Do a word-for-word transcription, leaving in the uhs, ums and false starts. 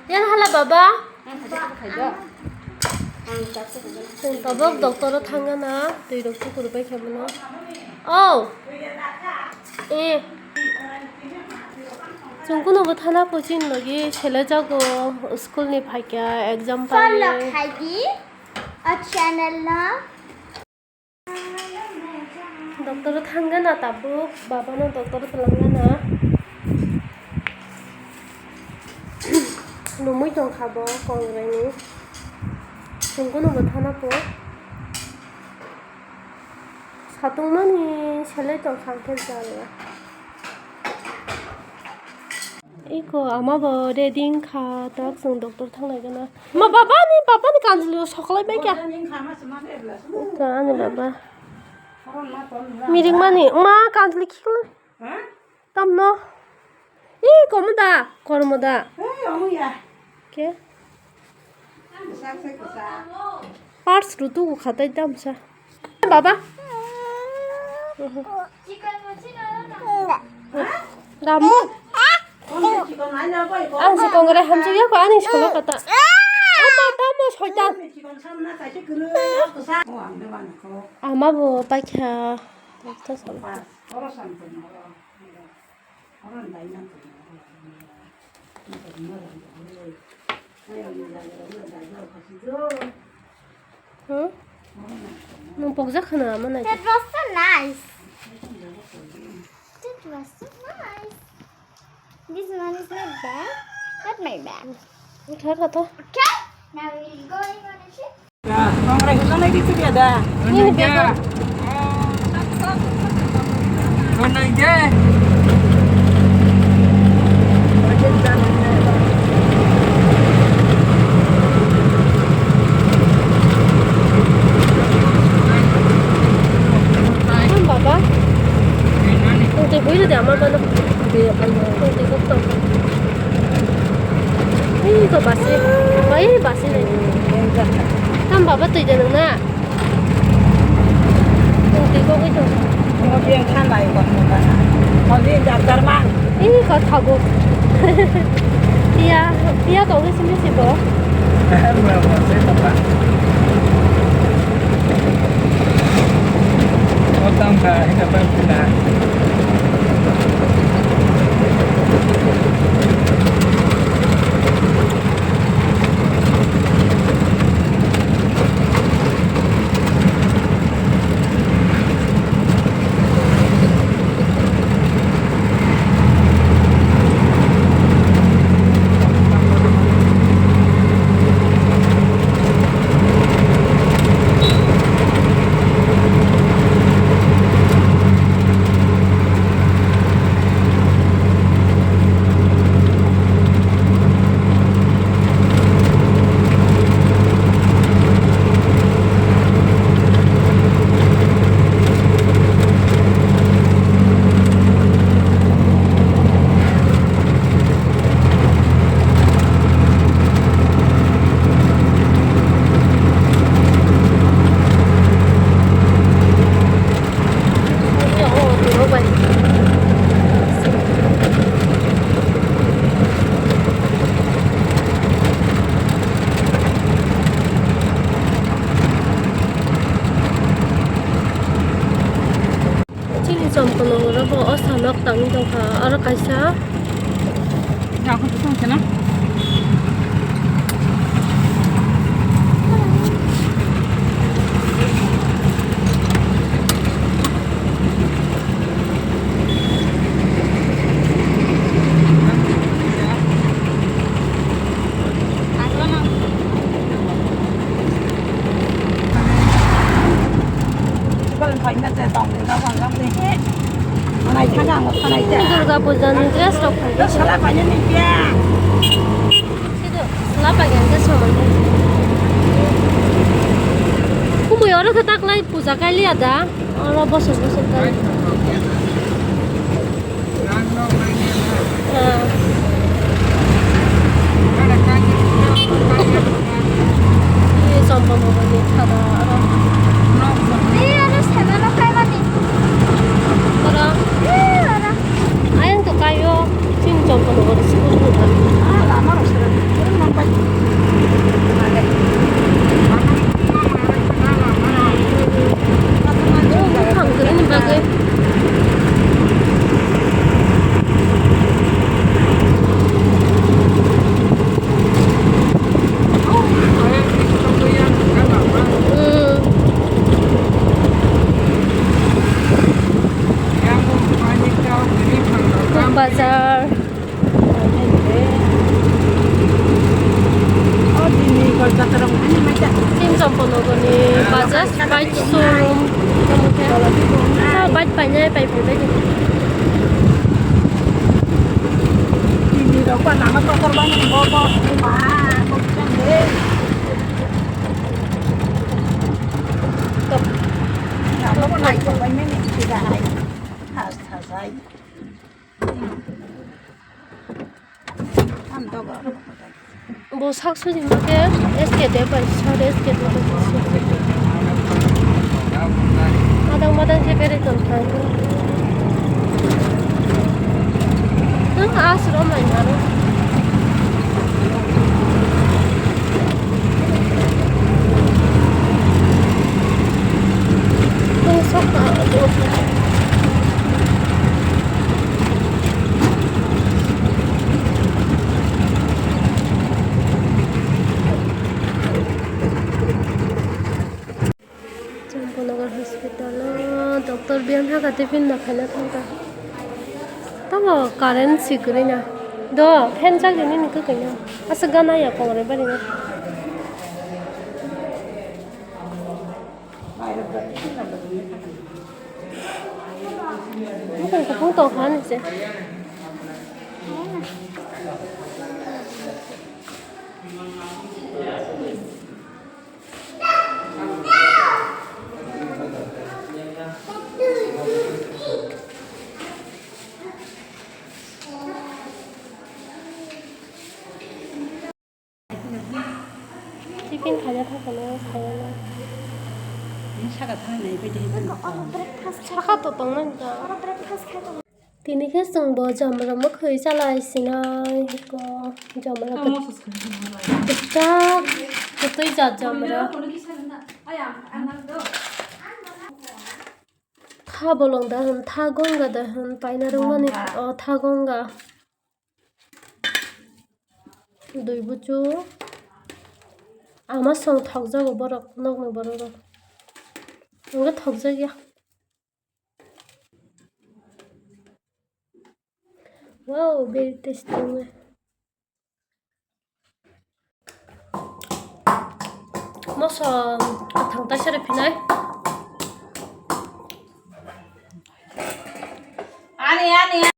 Yan hala baba. Chwng tabuk doctor o thangna na, twi rok chukur bai khe bono. Oh. Eh. Chwng kuno bo thana coaching logi sele jago school ni phaikya exam pai. Follow khai di o channel no. Doctor o thangna na tabuk, baba no doctor o twlangna na. Numui tongkha bo kongrai ni. Chwng kuno bo thana po. Satungmani selai tongkha hwnkhe jala. Iko ama bo ready wngkha, tak chwng doctor thanglai gana. Ma baba ni, baba ni kanjli o sokolai bai kha. Iko ani baba. Miring mani, ma kanjli khikla. Tamno. Iko mo da, kormo da. Ke? Parts rutu khatai damsa. Baba. Ramu. Ang si kongre hamjak ya ko ani solo kata. Ama tamo soitan. Ama bo paikha. Hmm? Nung pokjak khana ama nai. That was so nice. That was so nice. This one is my bag, not my bag. Thar kha to. Okay, now we're going on a trip. Nini bego. Baba. Tong twi bui rwdi ama bano. Tong twi kok tong. Ih, ko basi. Bai basi nai. Tam baba twi de nang na. Tong twi kok oi tong. Mo biang khan lai ko mo bana. Mo biang doctor mang. Ih, ko thago. Pia, pia tong ni simi si bo. Mo mo se to ba. Mo tam ka, ina pa pina. Chini Champanagar o bo o salok tangwi tongkha, oro kaisa. Durga Puja ni dress rok phai. Sila paikha khe somani. Kumui oro khe taklai puja kailiya da? Oro bosor bosor kai. Ah. Ee, Champanagar ni thara aro. Ee, aro sandal o kaimani. Oro. Ee, oro. Ayang to kaio, chini Champanagar school ni da. Tini rok ba lama kotor bangmani bo bo ma bo chang de. To. Lama bo nai chang bai mani sida hai. Has has hai. Bo sak sujima khe S K Deb bai sar S K Deb bai sar. Madang madang khe berai tong thai. Nang asro mai naro. Tong sok ka. Champanagar hospital o doctor biyan haka tei pin da khaina thangkha. Tamo current si kwrwi na. Do, fan chak rini ni kwkwi na. Aswk gana ya kongre bari na. Bukan kupung tong kha ni se. Tiffin khaina thangkha no khaina. Saka thang nai bai de. Saka to tong nang ta. Tini khe chwng bo jomra mwkhwi chalai sinai ko jomra kwchak kwtwi jat jomra. Tha bolong da hwn, tha gonga da hwn, paina rwmani o tha gonga. Dui buchu ama song thokjago borok, nokni borok rok. Hwnke thokjakya. Wow, very tasty ongwi. Moso kwthang taisa rw phinai. Ani, ani, ani.